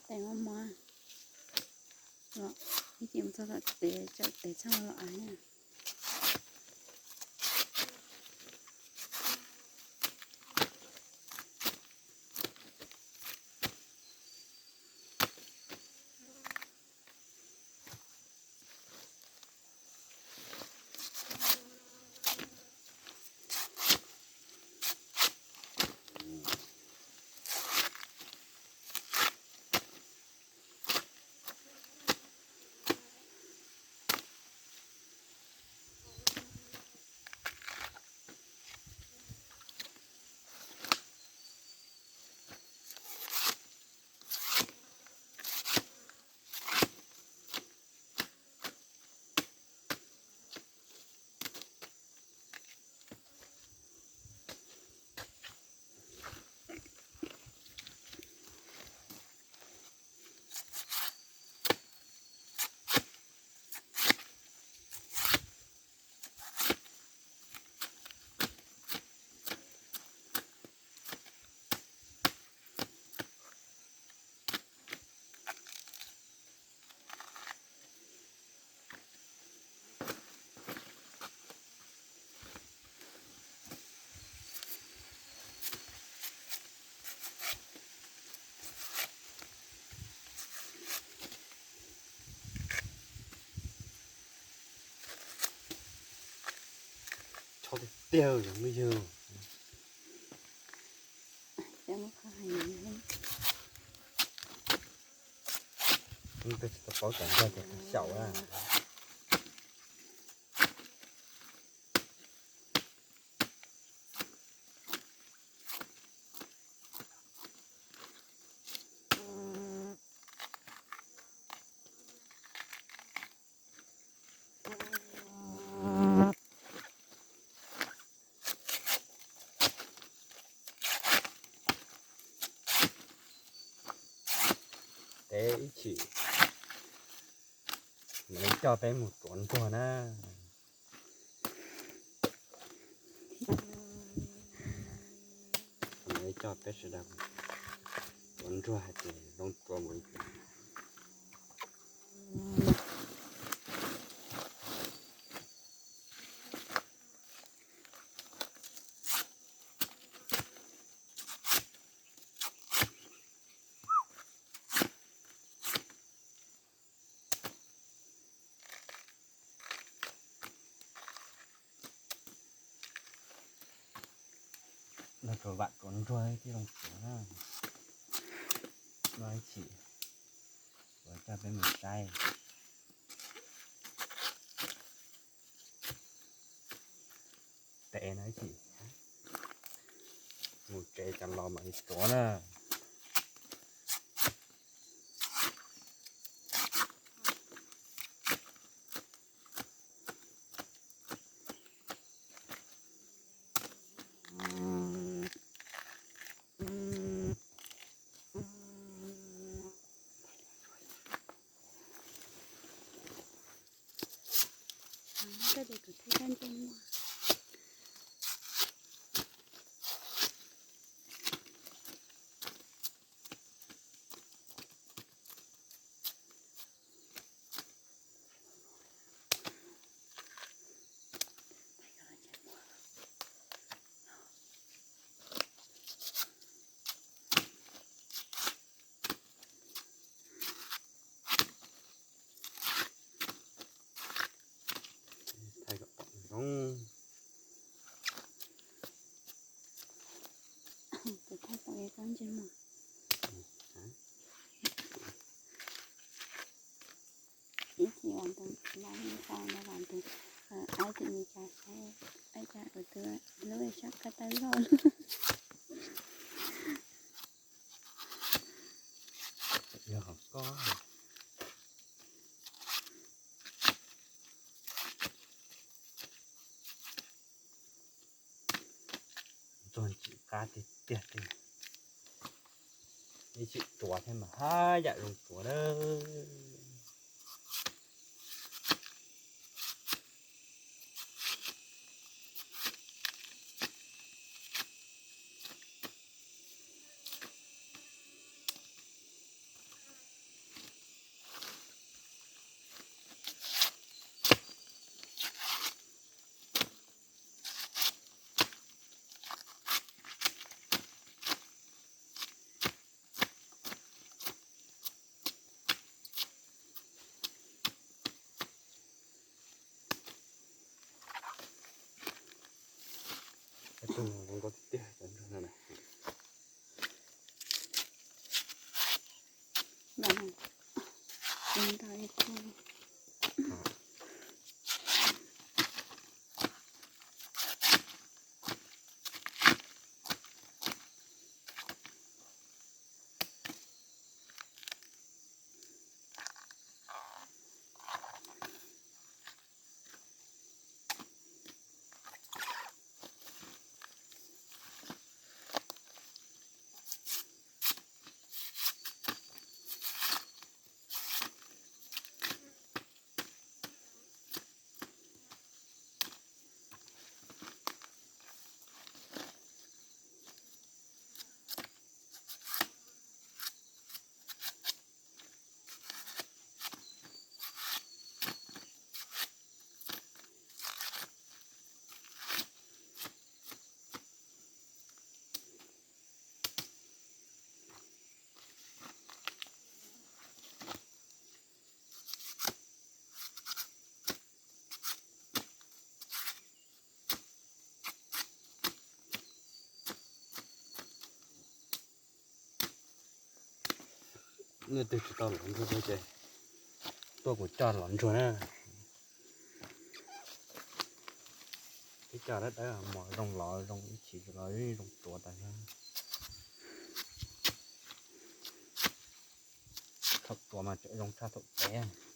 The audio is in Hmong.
Tes mos mos los, ib ce mus txog tom tes, txawm tes txog los av na. Chov tiag tiag yog muaj yog. Tsis tau paub tas ntog ces xyaum a. Peb ib chim, lawv coj peb mus tsuav ntsuag na. Lawv coj peb sawv daws mus tsuav ntsuag hais tias zoo tsuav mus. Noj tsuav vam tsuav ntsuag thiaj zoo tsuav na. Noj ib chim, kuv coj peb mus saib. Tes no ib chim, mus tsev tas los mam li tsuav na. Thaij kom pom zoo. Tus thaij tau ib kob ntsej muag. Ib chim los tus, los ib tau no los tus, aib tim Mes Kas saib, aib cas tus lub sab ko taw loj. Yog hom ko. Ntsuag ntsim qab tiag tiag tiag. Ib chim tsuav thiab mas haj yam zoo tsuav na. Zoo nkauj tiag tiag cov ntsuag no na. Nej twg tsis tau lov ntsuag ces tuaj kuv coj lov ntsuag na. Ib co dawb dawb mos zoo lov zoo ib chim los zoo tuav tas. Thaum tuav mas tseem zoo tshaj thaum tev.